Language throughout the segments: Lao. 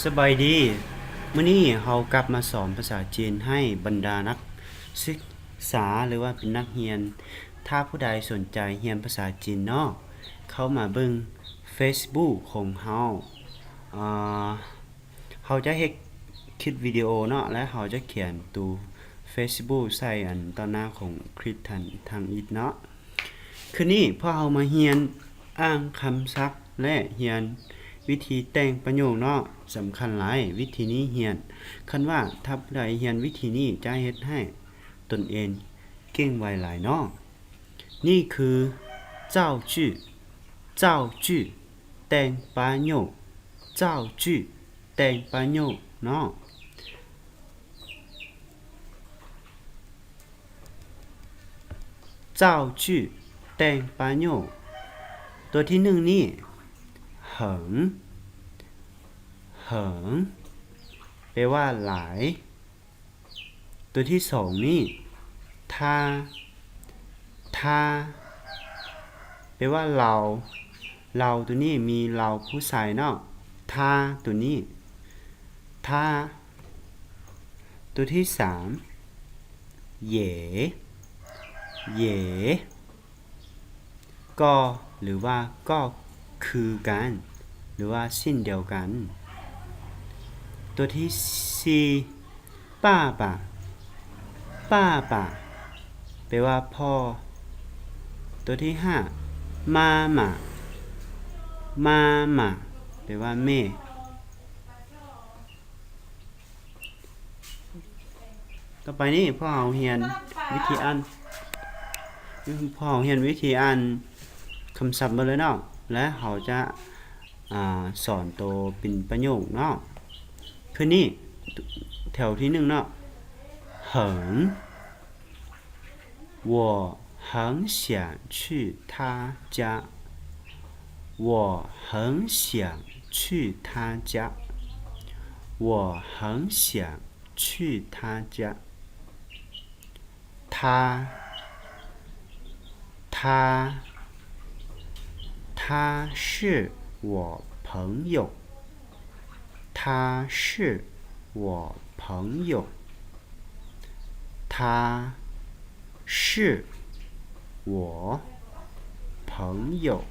ສະບາຍດີ, ມື້ນີ້ເຮົາກັບມາສອນພາສາຈີນໃຫ້ບັນດານັກສຶກສາ ຫຼືວ່າເປັນນັກຮຽນ. ຖ້າຜູ້ໃດສົນໃຈຮຽນພາສາຈີນເນາະ, ເຂົ້າມາເບິ່ງເຟສບຸກຂອງເຮົາ. ເຮົາຈະເຮັດຄລິບວິດີໂອເນາະ ແລະ ເຮົາຈະຂຽນໂຕເຟສບຸກໃສ່ອັນຕໍ່ໜ້າຂອງຄລິບທາງ ທາງອີກເນາະ. ຄືນນີ້ພວກເຮົາມາຮຽນອ້າງຄຳສັບ ແລະ ຮຽນວິທີແຕ່ງປະໂຫຍກເນາະ. ສຳຄັນຫຼາຍ ວິທີນີ້ຮຽນ, ຄັນວ່າຖ້າຜູ້ໃດຮຽນວິທີນີ້ຈະເຮັດໃຫ້ຕົນເອງເກັ່ງໄວຫຼາຍເນາະ. ນີ້ຄືເຈົ້າຈື່, ເຈົ້າຈື່ ແຕ່ງປະໂຫຍກ, ເຈົ້າຈື່ ແຕ່ງປະໂຫຍກເນາະ. ເຈົ້າຈື່ ແຕ່ງປະໂຫຍກ. ຕົວທີໜຶ່ງນີ້ ເຫິງ, ເຫິງ ແປວ່າຫຼາຍ. ຕົວທີສອງນີ້ ທ່າ, ທ່າ ແປວ່າເຫຼົ່າ, ເຫຼົ່າຕົວນີ້ມີເຫຼົ່າຜູ້ຊາຍເນາະ, ທ່າຕົວນີ້ ທ່າ. ຕົວທີສາມ ເຢ, ເຢ ກໍ ຫຼືວ່າກໍຄືກັນ ຫຼືວ່າເຊັ່ນດຽວກັນ. ຕົວທີສີ່ ປ້າປາ, ປ້າປາ ແປວ່າພໍ່. ຕົວທີຫ້າ ມາມາ, ມາມາ ແປວ່າແມ່. ຕໍ່ໄປນີ້ພວກເຮົາຮຽນວິທີອ່ານ, ພວກເຮົາຮຽນວິທີອ່ານຄຳສັບເບິດເລີຍເນາະ ແລະ ເຮົາຈະ ອາ ສອນໂຕເປັນປະໂຫຍກເນາະ. ຄືນີ້ ແຖວທີໜຶ່ງເນາະ ເຫິງ. 我很想去她家。我很想去她家。我很想去她家。她，她，她是我朋友。 她是我朋友。她是我朋友。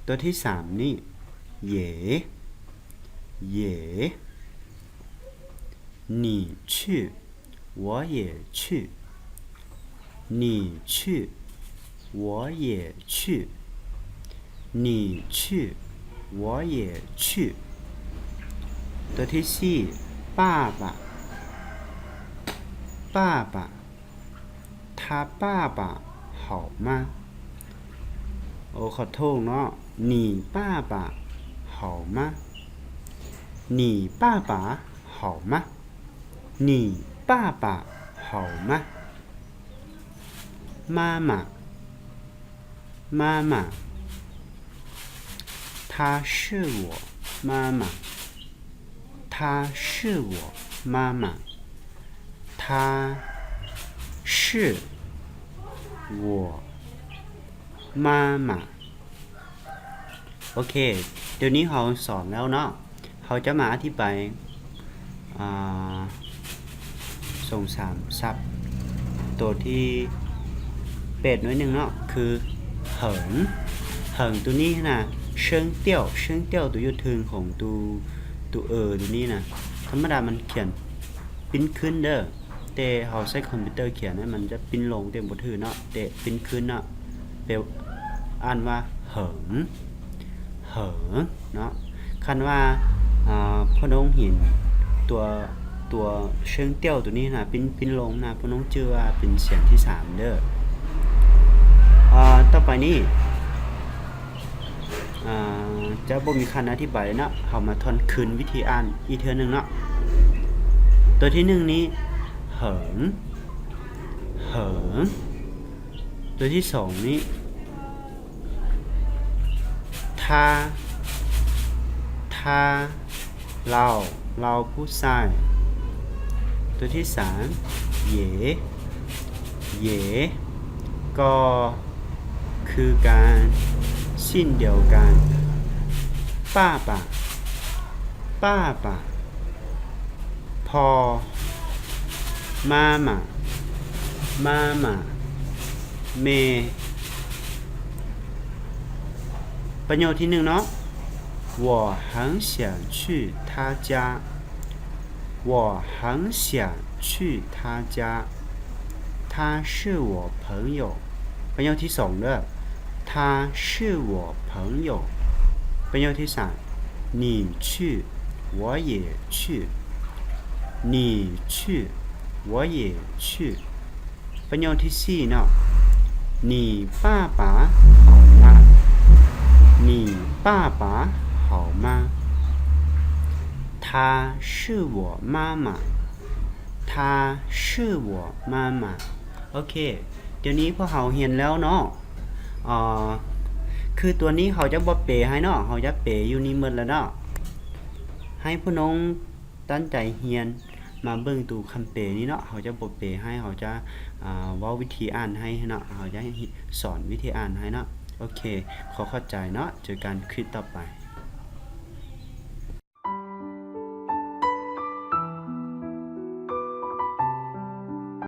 ຕົວທີສາມນີ້ 也，也，你去 我也去。你去，我也去。你去，我也去。 ຕົວທີສີ່ ປ້າປາ, ປ້າປາ. 他爸爸好吗? ໂອ ຂໍໂທດເນາະ, 你爸爸好吗? 你爸爸好吗? 你爸爸好吗? 妈妈，妈妈，她是我妈妈，她是我妈妈，她是我妈妈。 ໂອເຄ, ດຽວນີ້ເຮົາສອນແລ້ວເນາະ, ເຮົາຈະມາອະທິບາຍ ອາ ສອງສາມສັບ. ໂຕທີແປດໜ້ອຍໜຶ່ງເນາະ ຄື ເຫິງ. ເຫິງໂຕນີ້ນະ ເຊີງຕຽວ, ເຊີງຕຽວໂຕຢູ່ເທິງຂອງໂຕ ໂຕເອີໂຕນີ້ນະ, ທຳມະດາມັນຂຽນ ປິ່ນຂຶ້ນເດີ, ແຕ່ເຮົາໃຊ້ຄອມພິວເຕີຂຽນນະ ມັນຈະປິ່ນລົງ ແຕ່ບໍ່ຖືກເນາະ, ແຕ່ປິ່ນຂຶ້ນເນາະ ແປ ອ່ານວ່າ ເຫິງ, ເຫິງເນາະ. ຄັນວ່າ ອາ ພວກນ້ອງເຫັນຕົວ ຕົວເຊີງຕຽວໂຕນີ້ນະ ປິ່ນ ປິ່ນລົງນະ ພວກນ້ອງຈື່ວ່າເປັນສຽງທີສາມເດີ. ອາ ຕໍ່ໄປນີ້ ອາ ຈະບໍ່ມີຄັນອະທິບາຍເນາະ, ເຮົາມາທວນຄືນວິທີອ່ານອີກເທື່ອໜຶ່ງເນາະ. ຕົວທີໜຶ່ງນີ້ ເຫິງ, ເຫິງ. ຕົວທີສອງນີ້ ທ່າ, ທ່າ. ເຫຼົ່າ, ເຫຼົ່າຜູ້ຊາຍ. ຕົວທີສາມ 也, 也 ກໍຄືກັນ, ເຊັ່ນດຽວກັນ. 爸爸,爸爸 ພໍ່ 妈妈 妈妈 ແມ່ ປະໂຫຍກທີໜຶ່ງເນາະ 我很想去他家 我很想去他家 他是我朋友 ປະໂຫຍກທີສອງເດີ້ 他是我朋友 ປະໂຫຍກທີສາມ 你去我也去 你去我也去 ປະໂຫຍກທີສີ່ເນາະ 你爸爸好吗 你爸爸好吗 他是我妈妈 他是我妈妈 ໂອເຄ ດຽວນີ້ພວກເຮົາຮຽນແລ້ວເນາະ ເອີ ຄືຕົວນີ້ເຮົາຈະບໍ່ແປໃຫ້ເນາະ ເຮົາຈະແປຢູ່ນີ້ໝົດແລ້ວເນາະ ໃຫ້ຜູ້ນ້ອງຕັ້ງໃຈຮຽນ ມາເບິ່ງໂຕຄຳແປນີ້ເນາະ ເຮົາຈະບໍ່ແປໃຫ້ ເຮົາຈະ ອ່າ ເວົ້າວິທີອ່ານໃຫ້ເນາະ ເຮົາຈະສອນວິທີອ່ານໃຫ້ເນາະ ໂອເຄ ຂໍຂອບໃຈເນາະ ເຈີກັນຄລິບຕໍ່ໄປ.